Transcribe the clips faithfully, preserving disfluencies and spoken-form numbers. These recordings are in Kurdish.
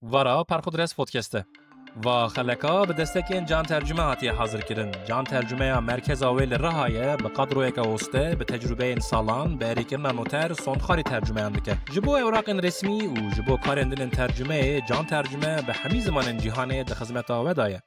Vara Perxudres Podcast e. Va xeleka bi destekên Can Tercüme hatiye hazirkirin. Can Tercümeya merkeza wê li Riha ye, bi kadroyeke oste, bi tecrûbeyên salan, bi erêkirina noter, sondxarî tercümeyan dike. Ji bo ewraqên resmî û ji bo karên din ên tercümeyê, Can Tercüme bi hemî zimanên cîhanê di xizmeta we de ye.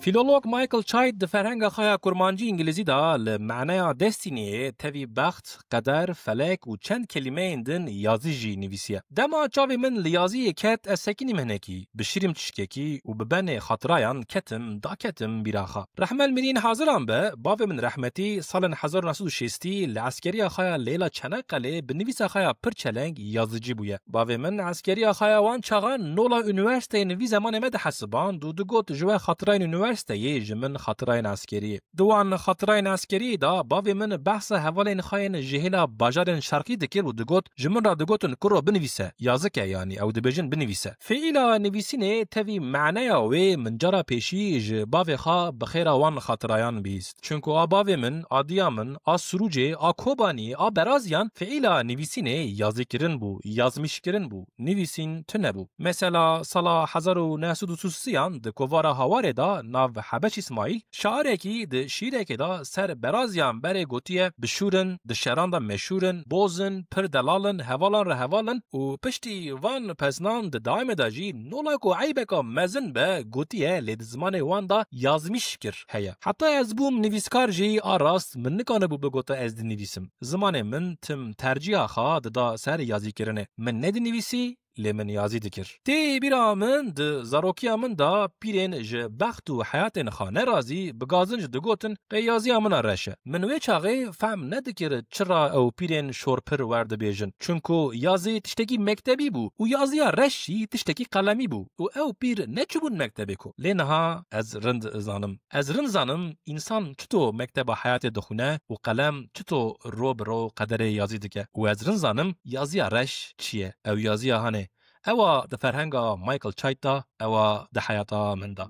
Filolog Michael Chait di ferhenga xwe ya kurmancî îngilîzî de li maneya destiniyê tevî bext, qeder, felek û çend kelîmeyên din yazî jî nivîsiye. Dema çavê min li yaziyê ket, ez sekinîm hinekî, bişirîm tişkekî û bi benê xatirayan ketim, daketim bîra xwe. Rehmel Mirîn Haziran be, bavê min rehmetî, salên hezar û neh sed û şêstî li eskeriya xwe ya Lêla Çanakkale bi nivîsa xwe ya pir çeleng yazicî bûye. Bavê min eskeriya xwe ya wan çaxan nola unîversîteyên vî zemanê me dihesiband û digot, ji we xatirayên unîversîteyê, ji min xatirayên eskeriyê. Di wan xatirayên eskeriyê de bavê min behsa hevalên xwe yên ji hêla bajarên şerqî dikir û digot, ji min re digotin, kuro binivîse, yazike, yanî ew dibêjin binivîse. Fiîla nivîsînê tevî maneya wê min cara pêşî ji bavê xwe bi xêra wan xatirayan bihîst. Çunku a bavê min, a diya min, a Sirûcê, a Kobanî, a Beraziyan fiîla nivîsînê yazîkirin bû, yazmîşkirin bû, nivîsîn tune bû. Mesela sala hezar û neh sed û sî yan di kovara Hawarê de nav Hebeş Îsmaîl şairekî di şîrekê de ser Beraziyan berê gotiye, bişûrin, di şeran de meşhûr in, boz in, pir delal in, hevalan re heval in û piştî van pesnan di dayme de jî nola ku eybeka mezin be gotiye, lê di zimanê wan de yazmîşkir heye. Heta ez bûm nivîskar jî a rast min nikanibû bigota ez dinivîsim. Zimanê min tim tercîha xwe dida ser yazîkirinê. Min nedinivîsî, lê min yazî dikir. Tê bîra min di zarokiya min de pîrên ji bext û heyatên xwe nerazî bi gazinc digotin, qey yaziya min a reş e. Min wê çaxê fehm nedikir çira ew pîrên şorpir wer dibêjin. Çunku yazî tiştekî mektebî bû û yaziya reş jî tiştekî qelemî bû û ew pîr neçûbûn mektebê ku. Lê niha ez rind zanim. Ez rind zanim însan çito mekteba heyatê dixwîne û qelem çito ro bi ro qederê yazî dike. Û ez rind zanim yaziya reş çi ye. Ew yaziya hanê. Ewa di ferhenga Michael Chait de, ewa di heyata min de.